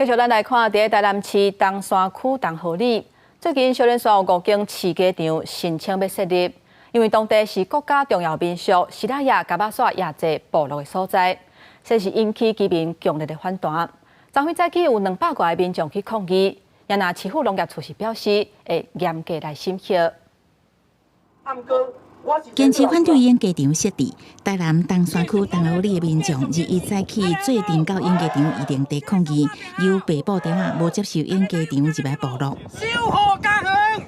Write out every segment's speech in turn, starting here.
繼續咱來看，佇台南市東山區東河里，最近小連續有五間飼雞場申請欲設立，因為當地是國家重要民俗西拉雅伽馬索夜祭部落的所在，這是引起居民強烈的反彈。昨昏早起有200外個民眾去抗議，也若市府農業處是表示會嚴格來審核。堅持反對養雞場設置，台南東山區東河里的民眾日一早起做陣到養雞場預定地抗議，由白布條仔無接受養雞場入來部落。守護家園。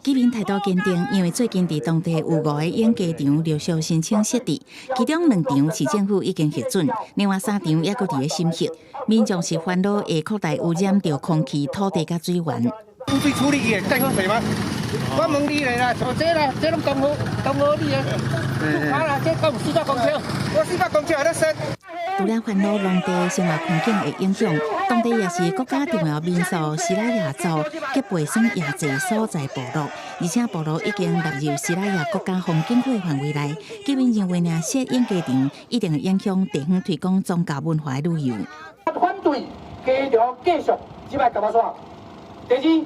居民態度堅定，因為最近佇當地有五個養雞場陸續申請設置，其中兩場市政府已經核准，另外三場猶閣佇咧審核。民眾是煩惱會擴大污染著空氣、土地佮水源。污水處理會蓋好勢嗎？我問你咧啦，像這啦，這攏東河東河里的，啊啦，這敢有400公尺？我400公尺還咧說。除了煩惱農地生活環境會影響，當地也是國家重要民俗西拉雅族及背耍夜祭所在部落，而且部落已經納入西拉雅國家風景區範圍內。居民認為呢，設養雞場一定會影響地方推廣宗教文化旅遊。反對雞場繼續入來伽馬索。第二，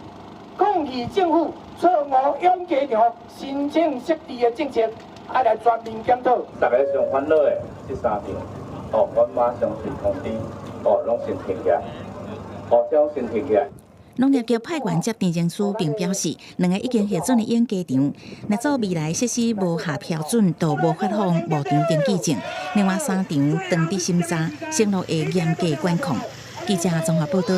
抗議政府錯誤養雞場申請設置的政策，愛來全面檢討。大家上煩惱的這三場，哦，阮馬上隨通知，哦，攏先停起來，哦，這攏先停起來。農業局派員接陳情書，並表示，兩个已經核准的養雞場，若做未來設施無合標準，就無發放牧場登記證。另外三場當佇審查，承諾會嚴格管控。記者綜合報道。